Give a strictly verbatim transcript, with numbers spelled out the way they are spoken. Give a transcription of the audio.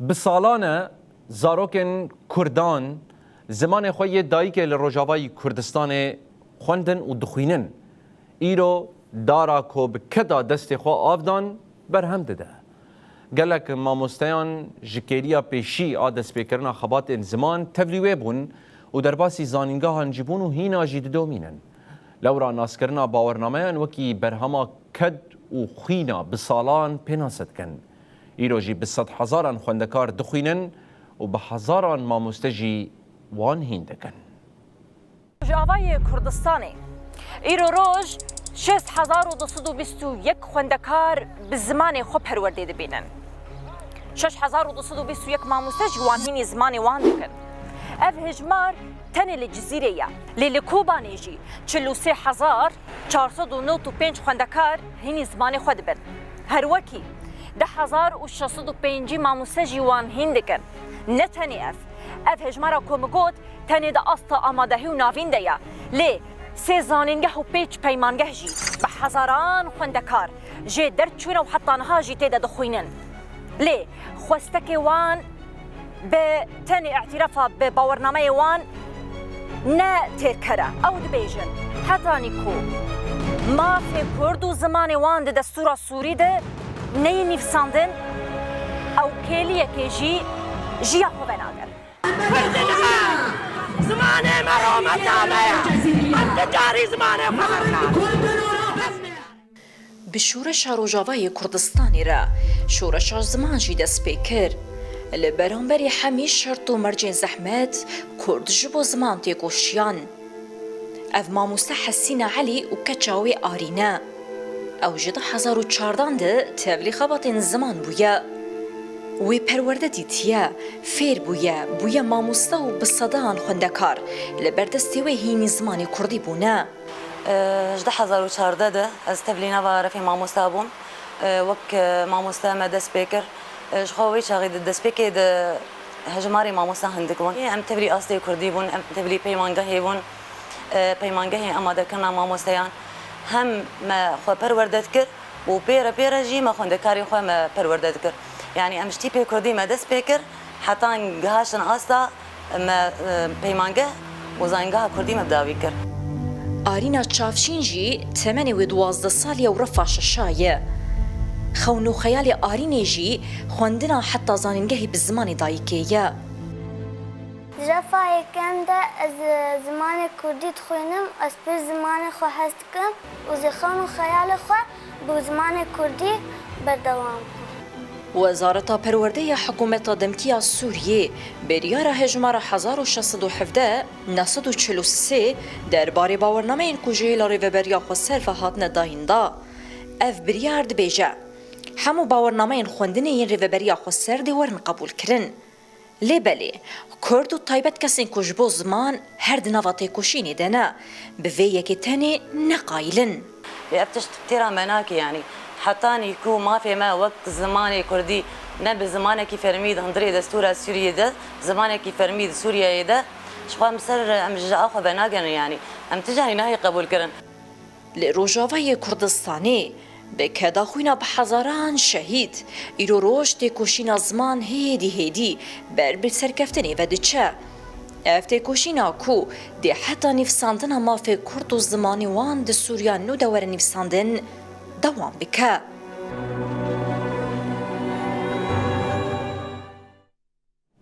Bi salan e zarokên Kurdan zimanê xwe yê dayikê li Rojavayî Kurdistanê xwendin û dixwînin. Îro dara ku bi keda destê xwe av dan berhem dide. Gelek mamosteyan ji kêliya pêşî a destpêkirina xebatên ziman tevlî wê bûn û derbasî zanîngehan jî bûn û hîna jî didomînin. Lewra naskirina bawernameyan wekî berhema ked û xwîna bi salan pênase dikin. Îro jî bi sedhezaran xwendekar dixwînin û bi hezaran mamoste jî wan hîn dikin. Rojavayê Kurdistanê îro roj şêst hezar û du sed û bîst û yek xwendekar bi zimanê xwe perwerdê dibînin. Şeş hezar û du sed û bîst û yek mamoste jî wan hînî zimanê wan dikin. Ev hejmar tenê li Cizîrê ye. Lê li Kobanê jî çil û sê hezar çar sed û nod û pênc xwendekar hînî zimanê xwe dibin. Her wekî deh hezar û şeş sed û pêncî mamoste jî wan hîn dikin. Ne tenê ev. Ev hejmara ku min got, tenê di asta amadehî û navîn de ye. Lê sê zanîngeh û pênc peymangeh jî bi hezaran xwendekar jê derçûne û heta niha jî tê de dixwînin. Lê xwestekê wan bi tenê îtîrafa bi bawernameyê wan ne têrker e. Ew dibêjin, hetanî ku mafê Kurd û zimanê wan di destûra Sûrî de neyê nivîsandin, ew kêliyekê jî jiya xwe venagerin. Kurdin me, zimanê me rûmeta me ye. Em ti carî zimanê xwe vernadin. Bi şoreşa Rojavayê Kurdistanê re şoreşa ziman jî dest pê kir. Li beramberî hemî şert û mercên zehmet, Kurd ji bo ziman têkoşiyan. Ev mamoste Hesîna Elî û keça wê Arîn e. Ew ji du hezar û çardan de tevlî xebatên ziman bûye. Wê perwerde dîtiye, fêr bûye, bûye mamoste û bi sedan xwendekar li ber destê wê hînî zimanê kurdî bûne. Ji du hezar û çardeh de ez tevlî nava refê mamosta bûm. Wek mamoste me dest pê kir. Ji xwe wê çaxê di destpêkê de hejmarê mamosta hindik bûn. Em tevlî astê kurdî bûn, em tevlî peymangehê bûn, peymangehê amadekirina mamosteyan. Hem me xwe perwerde dikir û pê re pê re jî me xwendekarên xwe me perwerde dikir. Yanî em ji tîpê kurdî me dest pê kir, heta gihaştin asta me, e, peymangeh û zanîngeha kurdî me bi dawî kir. Arîna Çavşîn jî temenê wê duwazdeh salî ye û refa şeşa ye. Xewn û xeyalê Arînê jî xwendina heta zanîngehê bi zimanê dayikê ye. Di refa yekem de ez, e, zimanê kurdî dixwînim, ez pir zimanê xwe hez dikim û zê xewn û xeyalê xwe bi zimanê kurdî berdewam bikim. Wezareta Perwerdê ya Hikûmeta Demkî ya Sûriyê biryara hejmara hezar û şeş sed û hevdeh neh sed û çil û sê derbarê bawernameyên ku ji hêla Rêveberiya Xweser ve hatine dayîn da. Ev biryar dibêje, hemû bawernameyên xwendinê yên Rêveberiya Xweser dê werin qebûlkirin. Lê belê, Kurd û taybet kesên ku ji bo ziman her di nava têkoşînê de ne, bi vê yekê tenê ne qayîl in. Lê ev tişt têra me nake, yanî hetanî ku mafê me wek zimanê kurdî ne bi zimanekî fermî di hundirê destûra Sûriyê de, zimanekî fermî di Sûriyeyê de, ji xwe em ser, em ji a xwe venagerin, yanî em ti carî nahê qebûlkirin. Li Rojavayê Kurdistanê bi keda xwîna bi hezaran şehîd, îro roj têkoşîna ziman hêdî hêdî ber bi serkeftinê ve diçe. Ev têkoşîna ku dê heta nivîsandina mafê Kurd û zimanê wan di Sûriya nû de were nivîsandin, dewam bike.